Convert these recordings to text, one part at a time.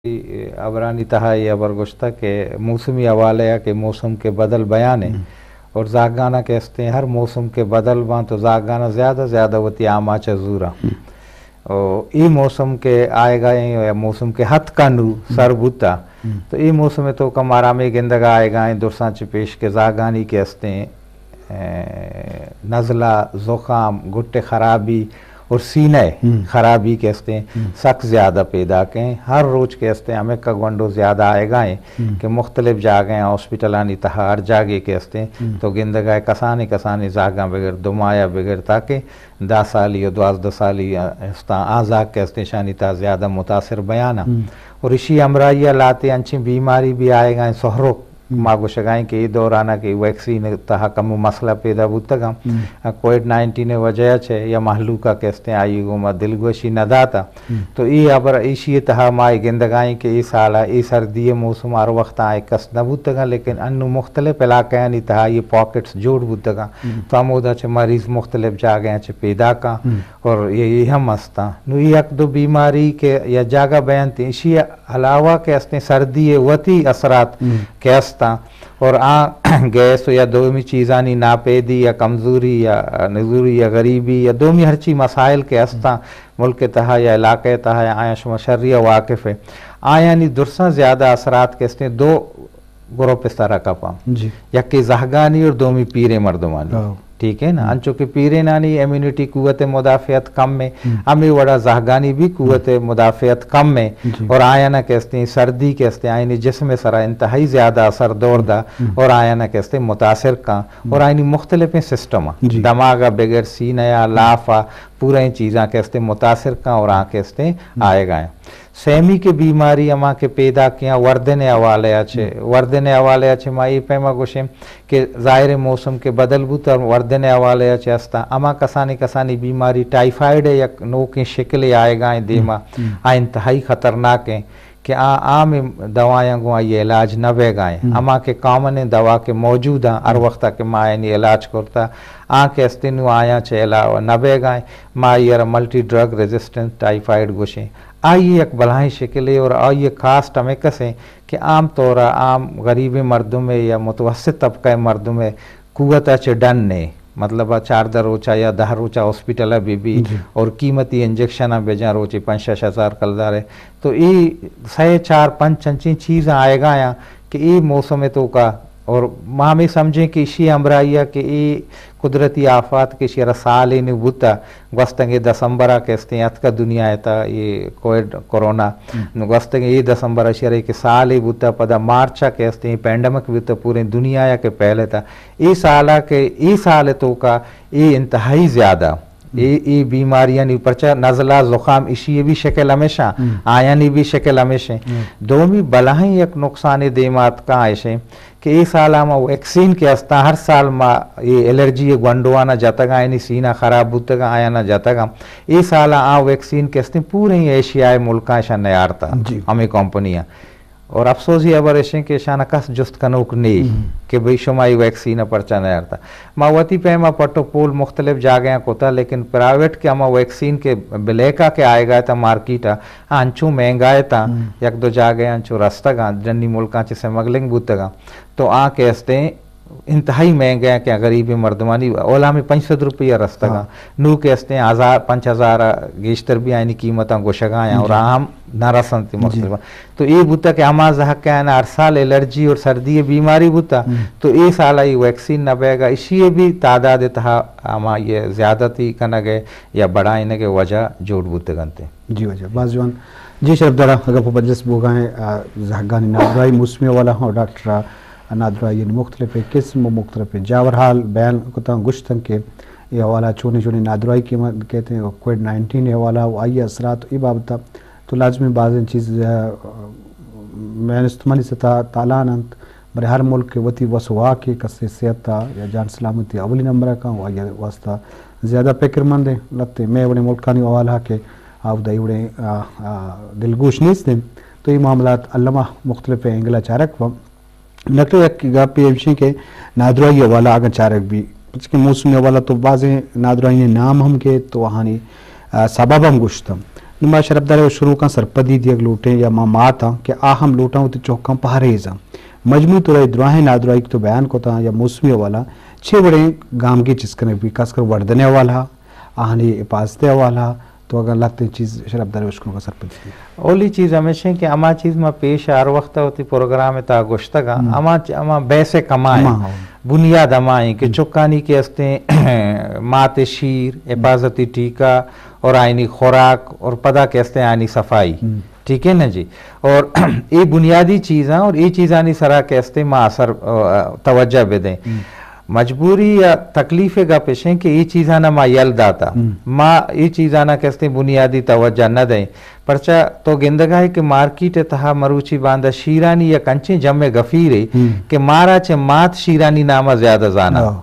ہبرانی تہا اے ہبر گوشتگ کہ موسمی حوالہ ءَ کہ موسم کے بدل بیان ایں، ہم۔ اور زہگاناں کہ استیں ہر موسم کے بدل باں تو زہگاناں زیادہ زیادہ وتی آماچ ءَ زوراں۔ ہم۔ او اے موسم کے آئیگا ایں یا موسم کے ہتکا نوں، ہم۔ سر بوتا، ہم۔ تو اے موسم ءِ توکا مارا ہمے گندگا آئیگا ایں درساں چہ پیش کہ زہگانی کہ استیں اے، نزلہ، زکام، گٹ ءِ خرابی اور سینہ ءِ ہم۔ خرابی کہ استیں ہم۔ سک زیادہ پیداک ایں۔ ہر روچ کہ استیں ہمکا گونڈو زیادہ آئیگا ایں ہم۔ کہ مختلف جاگہ ایں، ہاسپٹلانی تہا ہر جاگے کہ استیں ہم۔ تو گندگا ایں کسانیں کسانیں زہگاں بگر، دو ماہ ءَ بگر تاکہ دہ سالی و دوازدہ سالی استاں، آ زہگ کہ استیں اشانی تہا زیادہ متاثر بیان اَں۔ ہم۔ اور اشی ہمراہی ءَ لہتے انچیں بیماری بھی آئیگا ایں، سہرک ہم۔ ما گوشگا ایں کہ اے دورانا کہ ویکسین ءِ تہا کمو مسئلہ پیدا بوتگاں۔ ہم۔ کووڈ نائنٹین ءِ وجہ ءَ چہ یا مہلوک ءَ کہ استیں آئی گوما دلگوشی نہ داتا۔ ہم۔ تو اے ہبر ایشی ءِ تہا ما اے گندگا ایں کہ اے سال ءَ اے سردی ءِ موسم ہر وقت آ یک کس نہ بوتگاں، لیکن انوں مختلف علاقہانی تہا اے پاکٹس جوڑ بوتگاں۔ ہم۔ تو ہمودا چہ مریض مختلف جاگہاں چہ پیداکاں۔ ہم۔ اور اے، اے ہم استاں۔ نوں اے یک دو بیماری کہ یا جاگہ بیان تیں، ایشی علاوہ کہ استیں سردی ءِ وتی اثرات ہم۔ کہ استاں اور آ گیس یا دومی چیزانی ناپیدی یا کمزوری یا نزوری یا غریبی یا دومی ہرچی مسائل کہ استاں ہم۔ ملک ءِ تہا یا علاقہ ءِ تہا یا آیاں شما شری ءَ واقف ئے۔ آیانی درساں زیادہ اثرات کہ استیں دو گروپ ءِ سرا کپاں۔ جی۔ یکے زہگانی اور دومی پیریں مردمانی۔ ہاں۔ ٹھیک ہے نا؟ ہم۔ انچو کہ پیرینانی امیونٹی قوت مدافعت کم ہے، ہم۔ ہمے وڑا زہگانی بھی قوت ہم۔ مدافعت کم ہے۔ جی۔ اور آیانا کہ استیں سردی کہ استیں آئینی جسم سرا انتہائی زیادہ اثر دور دا ہم۔ اور آیانا کہ استیں متاثر کاں ہم۔ اور آئینی مختلفیں سسٹم، جی۔ دماغ ءَ بگر سینہ ءَ، ہم۔ لاف ءَ، پورا ایں چیزاں کہ استیں متاثر کاں اور آ کہ استیں ہم۔ آئیگا ایں۔ سیمی کہ بیماری ہما کہ پیداک ایں وردن ءِ حوالہ ءَ چہ، ہم۔ وردن ءِ حوالہ ءَ چہ ما اے پیما گوشیں کہ ظاہر ایں موسم کہ بدل بوت اور وردن ءِ حوالہ ءَ چہ استاں، ہما کسانی کسانی بیماری ٹائیفائیڈ ءِ یک نوکیں شکلے آئیگا ایں دیما، ہم۔ آ انتہائی خطرناک ایں کہ آ عام دوایاں گوں آئی علاج نہ بیگا ایں۔ ہم۔ ہما کہ کامن ایں دوا کہ موجود ایں، ہر ہم۔ وقت کہ ما آیانی علاج کرتا، آ کہ استیں نوں آیاں چہ علاوہ نہ بیگا ایں، ما آئی ءَ را ملٹی ڈرگ ریزسٹنٹ ٹائیفائیڈ گوشیں۔ آئی یک بلاہیں شکلے اور آئی کاسٹ ہمے کسیں کہ عام طور ءَ عام غریبیں مردم ءِ یا متوسط طبقہ ءِ مردم ءِ قوت ءَ چہ ڈن نے، مطلب ءَ چاردہ روچ ءَ یا دہ روچ ءَ ہاسپٹل ءَ بہ بی جی۔ اور قیمتی انجیکشن ءَ بجاں روچے پنچ شش ہزار کلدار ءِ۔ تو اے سئے چار پنچ انچیں چیزاں آئیگا ایں کہ اے موسم ءِ توکا اور ما ہمے سمجھیں کہ ایشی ہمراہی ءَ کہ اے قدرتی آفات کہ ایشی ءَ را سالے نوں بوتا، گوستگیں دسمبر ءَ کہ استیں اتکا دنیا ءِ تہا اے کووڈ کرونا، ہم۔ گوستگیں اے دسمبر ءَ ایشی ءَ را کہ سالے بوتا، پدا مارچ ءَ کہ استیں پینڈیمک بوتا پوریں دنیا ءَ کہ پھیلتا۔ اے سال ءَ کہ اے سال ءِ توکا اے انتہائی زیادہ اے، ہم۔ اے بیماریانی پرچا نزلہ زکام ایشی بھی شکل ہمیشاں، ہم۔ آیانی بھی شکل ہمیشیں۔ ہم۔ دومی بلاہیں یک نقصان دیما اتکاں ایشیں کہ اے سال ہما ویکسین کہ استاں ہر سال ما اے الرجی گونڈوانا جتگاں، یعنی سینہ خراب بوتگاں، آیانا جتگاں۔ اے سال آ ویکسین کہ استیں پوریں ایشیا ملکاں ایشاں نیارتا جی۔ ہمیں کمپنیاں۔ اور افسوسی ہبر ایشیں کہ اشانا کس جست کنوک نے ہم۔ کہ بھئی شما اے ویکسین پرچا نیارتا۔ ما وتی پیما پٹ و پول مختلف جاگہاں کتا، لیکن پرائیویٹ کہ ہما ویکسین کہ بلیکا کہ آئیگا تا مارکیٹا، آ انچو مہنگا تا، ہم۔ یک دو جاگہ انچو رستگاں، جنی ملکاں چہ سمگلنگ بوتگاں۔ تو آ کہ استیں انتہائی مہنگا کہ غریبیں مردمانی اولا میں پنچ سد روپیہ رستگاں۔ ہاں۔ نوں کہ استیں ہزار، پنچ ہزار گیشتر بھی آئینی قیمتاں گوشگا ایں اور جی۔ آ ہم نہ رسنت جی۔ مختلف۔ تو اے بوتا کہ ہما زہگ کہ آیانا ہر سال الرجی اور سردی بیماری بوتا، ہم۔ تو اے سال آئی ویکسین نہ بیگا، ایشی بھی تعداد تہا ہما اے زیادتی کنگ ءِ یا بڑھائینگ ءِ وجہ جوڑ بوتگ انت۔ جی واجہ، باز جوان۔ جی شرف دارا، اگر پہ مجلس بوگا ایں، آ، زہگانی نادراہی موسمی حوالہ ہاں، ڈاکٹر نادراہی یعنی مختلف قسم و مختلف جاور حال بیان کتاں، گوشتن کہ اے حوالہ چونیں چونیں نادراہی کہ ما کہتے ہیں کووڈ نائنٹین حوالہ و آئی اثرات اے بابت تو لازمی بازیں چیز، آ، مینستمانی سطح تالان انت، بلے ہر ملک وتی وس و واک ءِ کسے صحت ءَ یا جان سلامتی اولی نمبر ءَ کن و آئی واسطہ زیادہ فکر مند ایں۔ لہتے مئے وڑیں ملکانی حوالہ کہ آ اودا اے وڑیں، آ، آ، دلگوش نیست ایں۔ تو اے معاملات الما مختلف اینگل ءَ چارگ بنت۔ ڈاکٹر، یک گپے ہمیش ایں کہ نادراہی حوالہ اگاں چارگ بی، پرچہ کہ موسمی حوالہ تو بازیں نادراہی نام ہم گیت تو آہانی، آ، سبب ہم گوشتم۔ نوں ما شرپدار ءُ اشکنوکاں سرپدی دیگ لوٹیں یا ما ماتاں کہ آ ہم لوٹاں وتی چکاں پہریزاں۔ مجموعی طور ءَ اے دراہیں نادراہی کہ تو بیان کتاں یا موسمی حوالہ، چے وڑیں گامگیج چست کنگ بیت، خاص کر وردن ءِ حوالہ ءَ، آہانی حفاظت ءِ حوالہ ءَ، تو اگاں لہتیں چیز شرپدار ءُ اشکنوکاں سرپدی دیئے۔ اولی چیز ہمیش اِنت کہ ہما چیز ما پیش ہر وقت ءَ وتی پروگرام ءِ تہا گوشتگ اَنت، ہم۔ ہما چ-، ہما بیسک ہما اِنت۔ ہما، ہاں۔ بنیاد ہما اِنت کہ ہم۔ چکانی کہ استیں مات ءِ شیر، ہم۔ حفاظتی ٹیکہ اور آئینی خوراک اور پدا کہ استیں آئینی صفائی۔ ہم۔ ٹھیک ہے نا جی؟ اور اے بنیادی چیزاں اور اے چیزانی سرا کہ استیں ما اثر، آ، توجہ بدیں۔ ہم۔ مجبوری یا تکلیف ءِ گپ اِش اِنت کہ اے چیزانا ما یل داتا۔ ہم۔ ما اے چیزانا کہ استیں بنیادی توجہ نہ دئیں۔ پرچا تو گندگا ئے کہ مارکیٹ ءِ تہا مروچی باندا شیرانی یک انچیں جمع گفیرے ہم۔ کہ مارا چہ مات شیرانی نام ءَ زیادہ زاناں۔ ہاں۔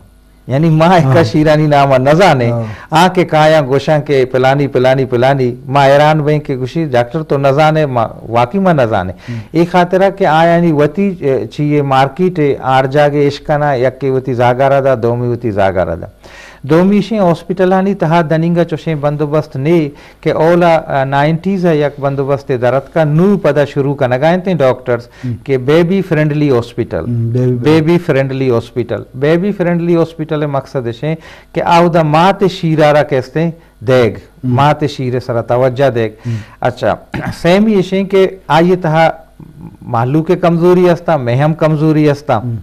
یعنی ما ایکا ہاں۔ شیرانی نام ءَ نہ زانیں۔ ہاں۔ آ کہ کایاں گوشاں کہ پلانی، پلانی، پلانی، ما حیران بئیں کہ گوشی ڈاکٹر تو نہ زانے، ما واقعی ما نہ زانیں۔ ہم۔ اے خاطرا کہ آیانی وتی، اے، چی اے مارکیٹ ءَ ہر جاگہ اِش کناں، یکے وتی زاگارا دا، دومی وتی زاگارا دا۔ دومی اِش اِنت ہاسپٹلانی تہا دنینگا چوشیں بندوبست نے کہ اولا، آ، نائنٹیز ءَ یک بندوبستے در اتکا، نوں پدا شروع کنگا اِنت ڈاکٹرز ہم۔ کہ بیبی فرینڈلی ہاسپٹل، ہم، baby baby friendly hospital, baby friendly hospital ءِ مقصد اِش اِنت کہ آودا مات ءِ شیرارا کہ استیں دیگ، ہم۔ مات ءِ شیر ءِ سرا توجہ دیگ۔ ہم۔ اچھا، سیمی اِش اِنت کہ آئی ءِ تہا مہلوک ءِ کمزوری استا، مئے ہم کمزوری استا۔ ہم۔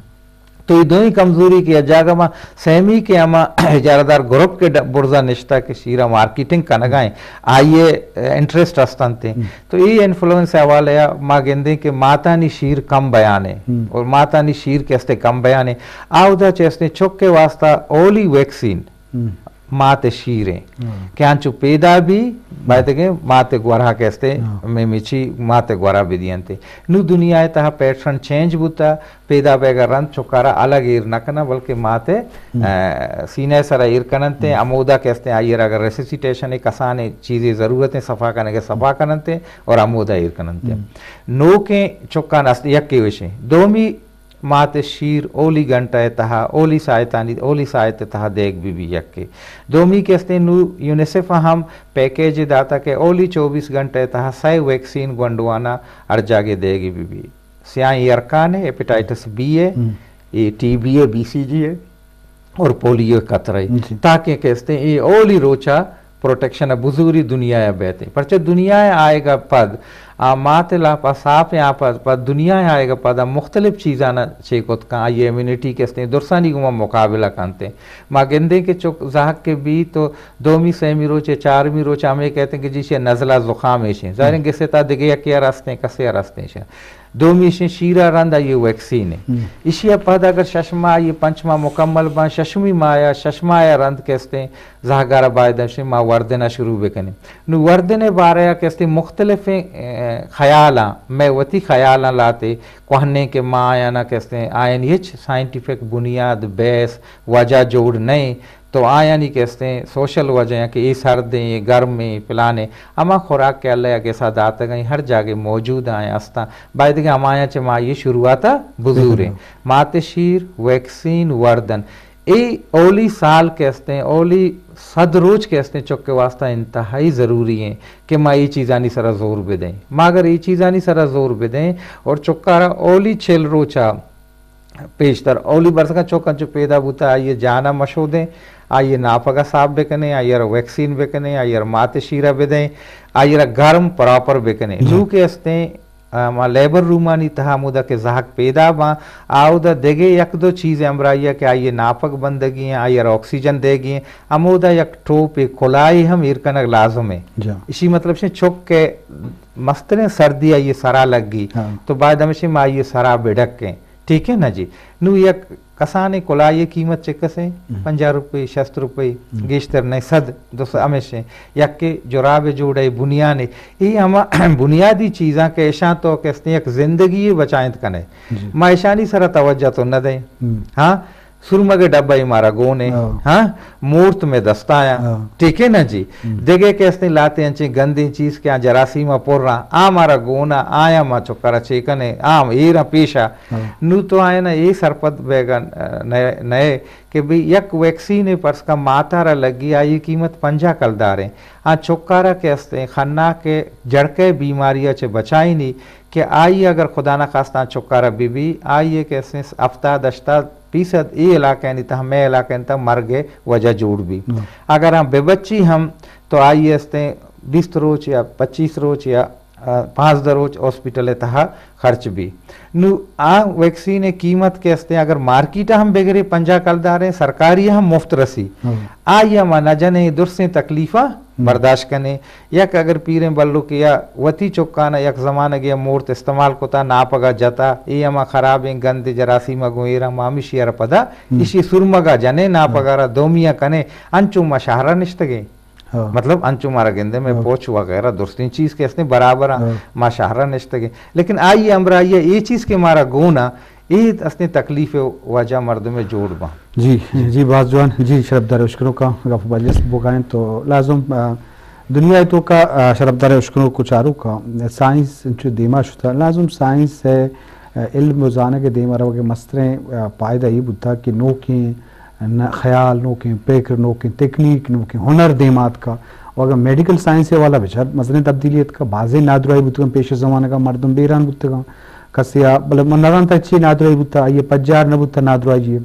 تو اے دوئیں کمزوری کہ یک جاگہ ما سیمی کہ ہما اجارہ دار گروپ کہ ڈ-، برزا نشتہ کہ شیرا مارکیٹنگ کنگا اِنت، آئی ءِ انٹرسٹ استنت۔ ہم۔ تو اے انفلوئنس ءِ حوالہ ءَ ما گندیں کہ ماتانی شیر کم بیان اِنت ہم۔ اور ماتانی شیر کہ استیں کم بیان اِنت۔ آودا چہ استیں چک ءِ واسطہ اولی ویکسین ہم۔ مات ءِ شیر اِنت ہم۔ کہ انچو پیدا بی، ہم۔ بایدگیں مات ءِ گورا کہ استیں ہم۔ مئے مچی مات ءِ گورا بدینت۔ نوں دنیا ءِ تہا پیٹرن چینج بوتا، پیدا بیگا رند چکارا الگ ایر نہ کناں، بلکہ مات ءِ، ہم۔ آ، سینہ ءِ سرا ایر کننت، ہم۔ ہمودا کہ استیں آئی ءَ را اگر ریسیسیٹیشن ءِ کسانیں چیزے ضرورت اِنت، صفا کنگ ءِ صفا کننت اور ہمودا ایر کننت۔ ہم۔ نوکیں چکان است یکے وشیں۔ دومی مات ءِ شیر اولی گھنٹہ ءِ تہا، اولی ساعتانی، اولی ساعت ءِ تہا دیگ بہ بی یکے۔ دومی کہ استیں نوں یونیسیف ءَ ہم پیکیج داتا کہ اولی چوبیس گھنٹہ ءِ تہا سئے ویکسین گونڈوانا ہر جاگہ دیگ بہ بی۔ سیاہیں ارکان ءِ، ہیپیٹائٹس بی ءِ، ہم۔ اے ٹی بی ءِ، بی سی جی ءِ اور پولیو ءِ قطرہ ءِ۔ جی۔ تاکہ کہ استیں اے اولی روچا پروٹیکشن ءَ بزوری دنیا ءَ بیت۔ پرچہ دنیا ءَ آئیگا پد آ مات ءِ لاپ ءَ ساپ ءَ آ پد، پد دنیا ءَ آئیگا پد آ مختلف چیزاں چے کت کن، آئی امیونٹی کہ استیں درسانی گوما مقابلہ کنت۔ ما گندیں کہ چک زہگ کہ بی تو دومی سیمی روچ ءَ چارمی روچ ءَ ہمے کہتے کہ جی شے نزلہ زخام ایشیں۔ ظاہریں ہم۔ گسے تا دگہ یکے ءَ رستیں، کسے ءَ رستیں شے۔ دومی ایشیں شیر ءَ رند آئی ءِ ویکسین اِنت۔ ہم۔ ایشی ءَ پد اگر شش ماہ آئی ءِ پنچ ماہ مکمل باں، ششمی ماہ ءَ، شش ماہ ءَ رند کہ استیں زہگار ءَ باید ایشیں ما وردن ءَ شروع بکنیں۔ نوں وردن ءِ بارہ ءَ کہ استیں مختلفیں، اے، خیالاں، مئے وتی خیالاں لاتے کوہنیں کہ ما آیانا کہ استیں آیانی ہچ سائنٹیفک بنیاد، بیس، وجہ جوڑ نہ ایں۔ تو آیانی کہ استیں سوشل وجہ ایں کہ اے سردیں، اے گرمیں، پلانیں، ہما خوراک کہ اللہ ءَ گسا داتگ ایں، ہر جاگہ موجود ایں، استاں۔ بایدگیں ہمایاں چہ ما آئی ءِ شروعات ءَ بزوریں۔ بزوریں۔ مات ءِ شیر، ویکسین، وردن۔ اے اولی سال کہ استیں، اولی صد روچ کہ استیں، چک ءِ واسطہ انتہائی ضروری ایں کہ ما اے چیزانی سرا زور بدیں۔ ما اگر اے چیزانی سرا زور بدیں اور چکارا اولی چل روچا پیشتر اولی برسگاں چک انچو پیدا بوتا، آئی ءِ جان ءَ مشودیں، آئی ءِ ناپگ ءَ صاف بکنیں، آئی ءَ را ویکسین بکنیں، آئی ءَ را مات ءِ شیر ءَ بدیں، آئی ءَ را گرم پراپر بکنیں۔ جی۔ نوں کہ استیں، آ، ما لیبر رومانی تہا ہمودا کہ زہگ پیدا باں، آودا دگہ یک دو چیز ہمراہی ءَ کہ آئی ءِ ناپگ بندگی ایں، آئی ءَ را آکسیجن دیگی ایں، ہمودا یک ٹوپے کلاہے ہم ایر کنگ لازم ایں۔ جی۔ اشی مطلب شے چک کہ مستریں سردی آئی ءِ سرا لگی، ہاں۔ تو باید ہمیشیں ما آئی ءِ سرا بڈکیں۔ ٹھیک ہے نا جی؟ نوں یک کسانیں کلاہے ءِ قیمت چکسیں؟ ہم۔ پنجاہ روپے، شست روپے، ہم۔ گیشتر نہ، صد، دو سد ہمیشیں۔ یکے جراب جوڑے بنیانے۔ اے ہما بنیادی چیزاں کہ اشاں تو کہ استیں یک زندگی بچائینت کنے۔ جی۔ ما اشانی سرا توجہ تو نہ دیں۔ ہم۔ ہاں؟ سرمگ ءِ ڈبہ ای مارا گون ایں۔ ہاں۔ ہاں، مورت مئے دستایاں۔ ہاں۔ ٹھیک ہے نا جی؟ ہم۔ دگہ کہ استیں لہتے انچیں گندیں چیز کہ آ جراثیم ءَ پر آں، آ مارا گون آں، آیاں ما چکارا چے کنیں، آ ایراں پیشا۔ ہاں۔ نوں تو آیانا اے سرپد بیگا نئے، نئے کہ بھئی یک ویکسین ءِ پرس کن مات ءَ را لگی، آئی قیمت پنجاہ کلدار ایں۔ آ چکارا کہ استیں خناک ءِ جڑکہ بیماری ءَ چہ بچائینی، کہ آئی اگر خدا نخواستہ چکارا بہ بی، آئی ءِ کہ استیں ہفتاد ہشتاد فیصد اے علاقہانی تہا، مئے علاقہانی تہا مرگ ءِ وجہ جوڑ بی۔ ہم۔ اگر ہم بہ بچی ہم تو آئی ءِ استیں بیست روچ یا پچیس روچ یا، آ، پانزدہ روچ ہاسپٹل ءِ تہا خرچ بی۔ نوں آ ویکسین ءِ قیمت کہ استیں اگر مارکیٹ ءَ ہم بگرے پنجاہ کلدار ایں، سرکاری ءَ ہم مفت رسی۔ ہم۔ آئی ءَ ما نہ جنیں، درسیں تکلیفاں ہم۔ برداشت کنیں۔ یک اگر پیریں بلوکے یا وتی چکانا یک زمانگے ءَ مورت استعمال کتا، ناپگا جتا، اے ہما خرابیں گندیں جراثیم ءَ گوں ایراں، ما ہمیشی ءَ را پدا ہم۔ ایشی سرمگا جنیں، ناپگا را دومی ءَ کنیں، انچو ما شہرا نشتگیں۔ ہاں۔ مطلب انچو مارا گندے مئے ہاں۔ پوچ وغیرہ درستیں چیز کہ استیں برابر آں، ہاں۔ ما شہرا نشتگیں۔ لیکن آئی ءِ ہمراہی ءَ اے چیز کہ مارا گون آں، اے استیں تکلیف ءِ وجہ مردم ءِ جوڑ باں۔ جی، جی، باز جوان۔ جی، شرپدار اشکنوکاں گپ مجلس بوگائیں تو لازم، آ، دنیا ءِ توکا، آ، شرپدار اشکنوک و چاروکاں سائنس انچو دیما شتا، لازم سائنس ءِ، آ، علم و زانگ ءِ دیما روگ ءِ مستریں، آ، پائدہ اے بوتا کہ نوکیں نہ خیال نوکیں، پکر نوکیں، تکنیک نوکیں، ہنر دیما اتکا۔ و اگاں میڈیکل سائنس ءِ حوالہ بچار، مزنیں تبدیلی اتکا، بازیں نادراہی بوتگاں، پیش زمانگا مردم بیران بوتگاں، کسے آ، بلے من نزانتا چی نادراہی بوتا، آئی ءِ پجار نہ بوتا نادراہی ءِ۔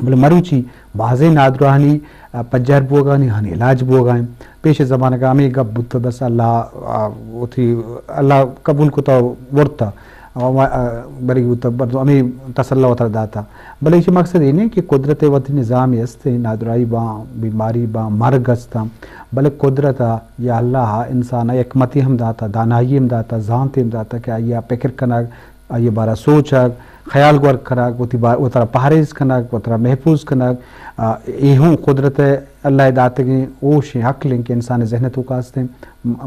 بلے مروچی بازیں نادراہانی، آ، پجار بوگانی، ہانی علاج بوگا ایں۔ پیش زمانگا ہمے گپ بوتا، بس اللہ، آ، وتی اللہ قبول کتا ورتا۔ و، آ، برگ بوتا، بر-، ہمے تسلا وترا داتا۔ بلے ایشی مقصد اے نہ کہ قدرت ءِ وتی نظامے است، نادراہی باں، بیماری باں، مرگ استاں، بلے قدرت ءَ یا اللہ ءَ انسان ءَ حکمتے ہم داتا، دانائی ہم داتا، زانتے ہم داتا کہ آئی ءَ پکر کنگ، آئی ءِ بارہ سوچگ، خیال گور کنگ، وتی با-، وترا پہریز کنگ، وترا محفوظ کنگ، آ، اے ہوں قدرت ءِ اللہ ءِ داتگیں ہوشیں عقل ایں کہ انسان ءِ ذہن ءِ توکا استیں۔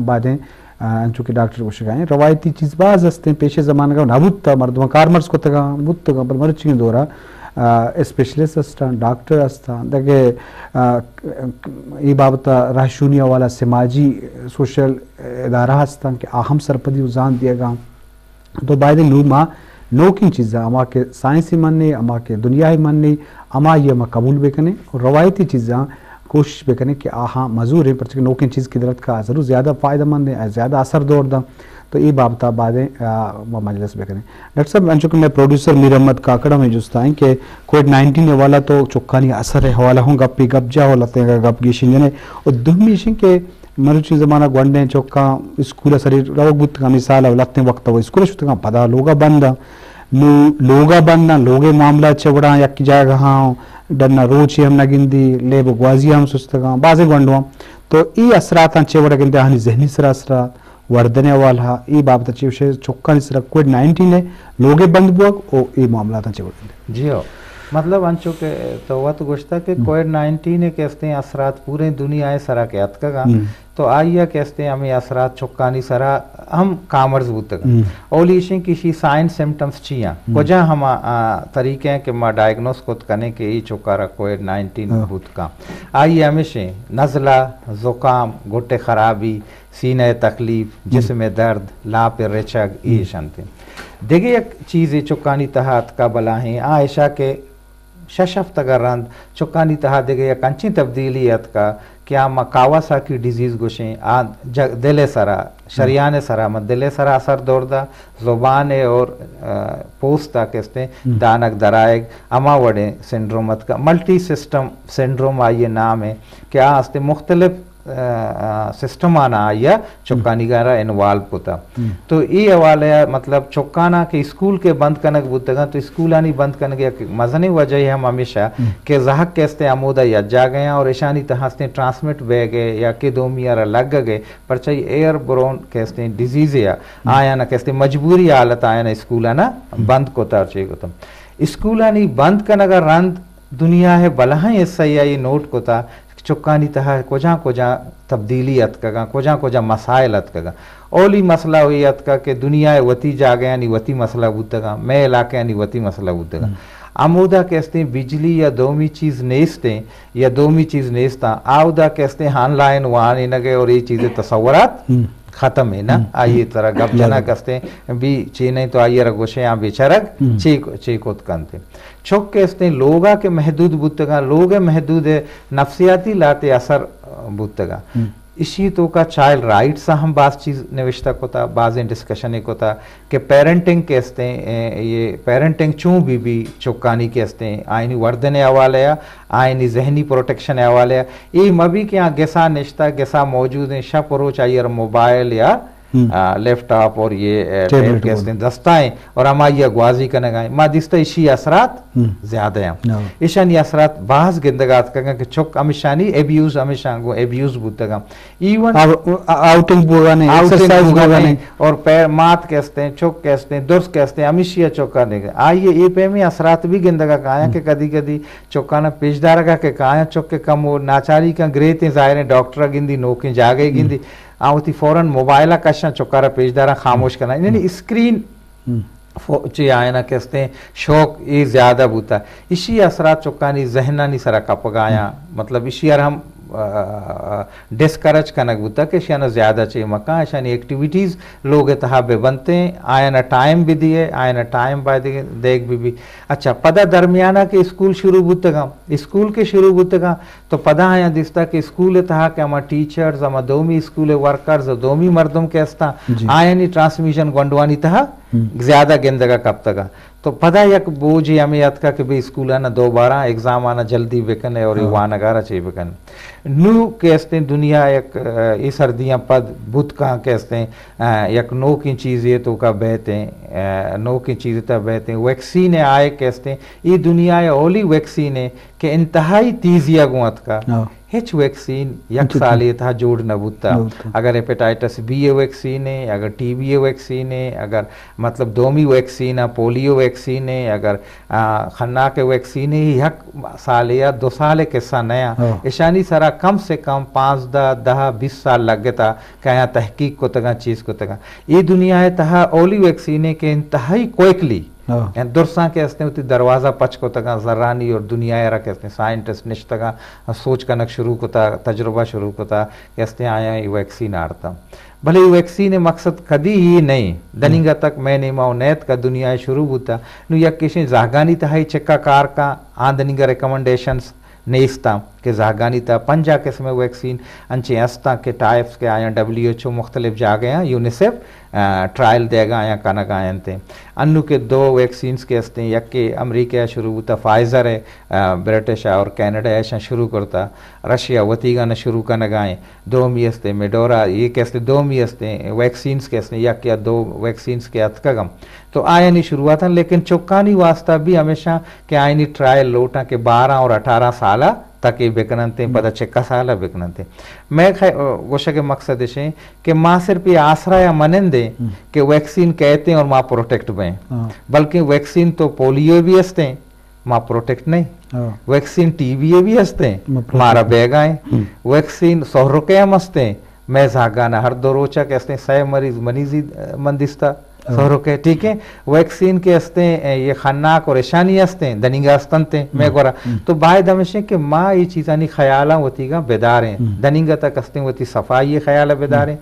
بائدیں آ، انچو کہ ڈاکٹر گوشگا ایں، روایتی چیز باز استیں، پیش زمانگا نہ بوتا، مردماں کارمرز کتگاں، بوتگاں، بلے مرچیگیں دورا، آ، اسپیشلسٹ استاں، ڈاکٹر استاں، دگہ، آ، اے بابت ءَ رہشونی حوالہ سماجی، سوشل ادارہ استاں کہ آ ہم سرپدی و زانت دیگاں۔ تو بائدیں نوں ما نوکیں چیزاں، ہما کہ سائنس ءِ منی، ہما کہ دنیا ءِ منی، ہمائی ءَ ما قبول بکنیں، روایتی چیزاں کوشش بکنیں کہ آہاں مزوریں، پرچہ کہ نوکیں چیز کہ در اتکا ضرور زیادہ فائدہ مند ایں، زیادہ اثر دور داں۔ تو اے بابت ءَ بائدیں، آ، ما مجلس بکنیں۔ ڈاکٹر صاحب، انچو کہ مئے پروڈیوسر میر احمد کاکڑ ہمیں جست ایں کہ کووڈ نائنٹین ءِ حوالہ تو چکانی اثر ءِ حوالہ ہوں گپے گپ جا و لہتیں گپ گیشیں جنے۔ و دومی ایش ایں کہ مروچی زمانہ گونڈیں چکاں اسکول ءَ سری روگ بوتگاں، ہمے سال ءَ لہتیں وقت ءَ وہ اسکول ءَ شتگاں، پدا لوگ ءَ بند آں۔ نوں لوگ ءَ بند آں، لوگ ءِ معاملہ چہ وڑاں یک جاگہاں ڈن ءَ روچے ہم نہ گندی، لیب و گوازی ہم سستگاں، بازیں گونڈواں۔ تو اے اثراتاں چہ وڑ گندے، آہانی ذہنی سرا اثرات، وردن ءِ حوالہ ءَ، اے بابت ءَ چہ وشے چکانی سرا کووڈ نائنٹین ءِ لوگ ءِ بند بوگ و اے معاملاتاں چہ وڑ گندے۔ جی ہو۔ مطلب انچو کہ تو وت گوشتا کہ ہم۔ کووڈ نائنٹین ءِ کہ استیں اثرات پوریں دنیا ءِ سرا کہ اتکگاں، ہم۔ تو آئی ءَ کہ استیں ہمے اثرات چکانی سرا ہم کامرز بوتگ۔ ہم۔ اولی ایش ایں کہ ایشی سائن سمپٹمز چی آں؟ ہم۔ کجا ہما، آ، طریقے ایں کہ ما ڈائگنوز کت کنیں کہ اے چکارا کووڈ نائنٹین ہاں۔ بوت کاں؟ آئی ءَ ہمیش ایں، نزلہ، زکام، گٹ ءِ خرابی، سینہ ءِ تکلیف، ہم۔ جسم ءِ درد، لاپ ءِ رچگ، ہم۔ ایش انت۔ دگہ یک چیزے چکانی تہا اتکا بلاہیں، آ ایشا کہ شش ہفتگ ءَ رند چکانی تہا دگہ یک انچیں تبدیلی اتکا کہ آ ما کاواساکی ڈیزیز گوشیں، آ جگ-، دل ءِ سرا، شریان ءِ سرا، ما دل ءِ سرا اثر دور دا، زبان ءِ اور، آ، پوست ءَ کہ استیں ہم۔ دانگ درائگ، ہما وڑیں سنڈروم اتکا۔ ملٹی سسٹم سنڈروم آئی ءِ نام ایں کہ آ استیں مختلف، آ، آ، سسٹم آنا آئی ءَ چکانی گارا انوالو کتا۔ ہم۔ تو اے حوالہ ءَ مطلب چکانا کہ اسکول کہ بند کنگ بوتگاں، تو اسکولانی بند کنگ یک مزنیں وجہ ہم ہمیش ایں ہم۔ کہ زہگ کہ استیں ہمودا یک جاگہ آں اور اشانی تہا استیں ٹرانسمٹ بیگ ءِ یا کہ دومی ءَ را لگگ ءِ، پرچہ ایئر بورن کہ استیں ڈیزیز ءِ ہم۔ آیانا کہ استیں مجبوری حالت آیانا اسکولانا ہم۔ بند کتا اور چے کتا۔ اسکولانی بند کنگ ءَ رند دنیا ءِ بلاہیں حصہ ءَ اے نوٹ کتا کہ چکانی تہا کجا کجا تبدیلی اتکگاں، کجا کجا مسائل اتکگاں۔ اولی مسئلہ اے اتکا کہ دنیا ءِ وتی جاگہانی وتی مسئلہ بوتگاں، مئے علاقہانی وتی مسئلہ بوتگاں۔ ہم۔ ہمودا کہ استیں بجلی یا دومی چیز نیستیں، یا دومی چیز نیستاں، آودا کہ استیں آن لائن وانینگ ءِ اور اے چیز ءِ تصورات ہم۔ ختم ہے نا۔ ہم۔ آئی ءِ ترا گپ جنگ کہ استیں بھی چی نہیں تو آئی ءَ را گوشے آ بیچارگ ہم۔ چی، چی کت کنت۔ چک کہ استیں لوگا کہ محدود بوتگاں، لوگ ءِ محدود ءِ نفسیاتی لہتے اثر بوتگاں۔ ہم۔ اشی توکا چائلڈ رائٹس ءَ ہم باز چیز نوشتہ کتا، بازیں ڈسکشنے کتا کہ پیرنٹنگ کہ استیں، اے، یہ پیرنٹنگ چون بی بی چکانی کہ استیں، آئینی وردن ءِ حوالے ءَ، آئینی ذہنی پروٹیکشن ءِ حوالے ءَ، اے مبی کہ آ گسا نشتہ، گسا موجود ہیں، شپ و روچ آئی ءَ را موبائل یا، ہم۔ آ، لیپ ٹاپ اور یہ، اے، ٹیبلٹ ٹیب کہ بول۔ استیں دستا ہیں اور ہمائی ءَ گوازی کنگا ہیں۔ ما دیستا اشی اثرات ہم۔ زیادہ ہیں۔ ہاں۔ ایشانی اثرات باز گندگا اتکگاں کہ چک ہمیشانی ایبیوز، ہمیشاں گوں ایبیوز بوتگاں۔ ایون آو-، آؤٹنگ بوگانے، آؤٹنگ ایکسرسائز بوگانے بوگانے۔ اور پیر مات کہ استیں، چک کہ استیں، درس کہ استیں، ہمیشی ءَ چکا دیگا۔ آئی ءِ اے پیمیں اثرات بھی گندگا کایاں ہم۔ کہ کدی کدی چکانا پیش دارگا کہ کایاں چک کہ کم و ناچاری کن گریتیں، ظاہریں ڈاکٹر گندی، نوکیں جاگے ہم۔ گندی، آ وتی فوراً موبائل ءَ کشاں چکارا پیش داراں خاموش کناں۔ یعنی ہم۔ اسکرین ہم۔ فو-، چی آیانا کہ استیں شوق اے زیادہ بوتا۔ اشی اثرات چکانی ذہنانی سرا کپگایاں۔ ہم۔ مطلب اشی ار ہم، آ، ڈسکریج کنگ بوتا کہ اشیانا زیادہ چی مکاں، اشانی ایکٹیویٹیز لوگ ءِ تہا بہ بنتیں، آیانا ٹائم بہ دیئے، آیانا ٹائم باید دیگ بہ بی۔ اچھا، پدا درمیانا کہ اسکول شروع بوتگاں، اسکول کہ شروع بوتگاں، تو پدا آیاں دیستا کہ اسکول ءِ تہا کہ ہما ٹیچرز، ہما دومی اسکول ءِ ورکرز، دومی مردم کہ استاں، جی۔ آیانی ٹرانسمیشن گونڈوانی تہا ہم۔ زیادہ گندگا کپتگا۔ تو پدا یک بوجھے ہمے اتکا کہ بھئی اسکولانا دوبارہ ایگزامانا جلدی بکنے اور اے ہاں۔ وانگارا چے بکنے۔ نو کہ استیں دنیا یک، آ، اے سردیاں پد بوت کاں کہ استیں، آ، یک نوکیں چیزے توکا بیتیں، آ، نوکیں چیزے تا بیتیں۔ ویکسین آئے کہ استیں، اے دنیا اولی ویکسین ہے کہ انتہائی تیزی ءَ گوں اتکا۔ ہاں۔ ہچ ویکسین یک انچو سالے تھا جوڑ نہ بوتا۔ نہ بوتا۔ اگر ہیپیٹائٹس بی ءِ ویکسین ہے، اگر ٹی بی ءِ ویکسین ہے، اگر مطلب دومی ویکسین ہے، پولیو ویکسین ہے، اگر، آ، خناک ءِ ویکسین ہے، یک سالے یا دو سال ءِ قصہ نیا۔ ہاں۔ اشانی سرا کم سے کم پانزدہ، دہ، بیس سال لگتا کہ آیاں تحقیق کتگاں، چیز کتگاں۔ اے دنیا ءِ تہا اولی ویکسین ہے کہ انتہائی کوئکلی ہاں۔ یعنی درساں کہ استیں وتی دروازہ پچ کتگاں، زرانی اور دنیا ءَ را کہ استیں سائنٹسٹ نشتگاں، سوچ کنگ شروع کتا، تجربہ شروع کتا کہ استیں آیاں اے ویکسین آرتا۔ بلے اے ویکسین ءِ مقصد کدی ہی نہیں۔ دنیگا تک مئے نیما و نیت کا دنیا ءَ شروع بوتا۔ نو یک کشیں زہگانی تہا اے چکا کار کا، آ دنیگا ریکمنڈیشنز نیستاں کہ زہگانی تہا پنجاہ قسم ءِ ویکسین انچیں استاں کہ ٹائپس کہ آیاں ڈبلیو ایچ او مختلف جاگہاں، یونیسیف، آ، ٹرائل دیگا آیاں کنگا انت۔ انو کہ دو ویکسینز کہ استیں، یک کہ امریکہ ءَ شروع بوتا، فائزر ءِ، آ، برٹش ءَ اور کینیڈا ءَ ایشاں شروع کرتا، رشیا وتیگا نہ شروع کنگا ایں۔ دومی استیں میڈورا، اے کہ استیں دومی استیں ویکسینز کہ استیں، یک یا دو ویکسینز کہ اتکگم۔ تو آیانی شروعات ہیں، لیکن چکانی واسطہ بھی ہمیشہ کہ آئینی ٹرائل لوٹاں کہ بارہ اور اٹھارہ سالہ تک اے بکننتیں، ہم۔ پدا چکا سالہ بکننتیں۔ میں خی-، گوشگ ءِ مقصد اش ہیں کہ ما صرف اے آسرا یا منندیں ہم۔ کہ ویکسین کہتیں اور ما پروٹیکٹ بیں۔ ہاں۔ بلکہ ویکسین تو پولیو بھی استیں، ما پروٹیکٹ نہیں۔ ہاں۔ ویکسین ٹی بی ءِ بھی استیں، ما پروٹیکٹ مارا نہیں۔ بیگا ہیں۔ ہم۔ ویکسین سہرکے ہم استیں، مئے زہگانا ہر دو روچا کہ استیں سئے مریض منی زید، من دیستا۔ ہاں۔ سہرکے، ٹھیک ہے؟ ویکسین کہ استیں، اے، یہ خناک اور اشانی استیں، دنیگا استنتیں، مئے ہم۔ گورا۔ ہم۔ تو باید ہمیشیں کہ ما یہ چیزانی خیالاں وتیگا بداریں۔ ہم۔ دنیگا تک استیں وتی صفائی خیال بداریں۔ ہم۔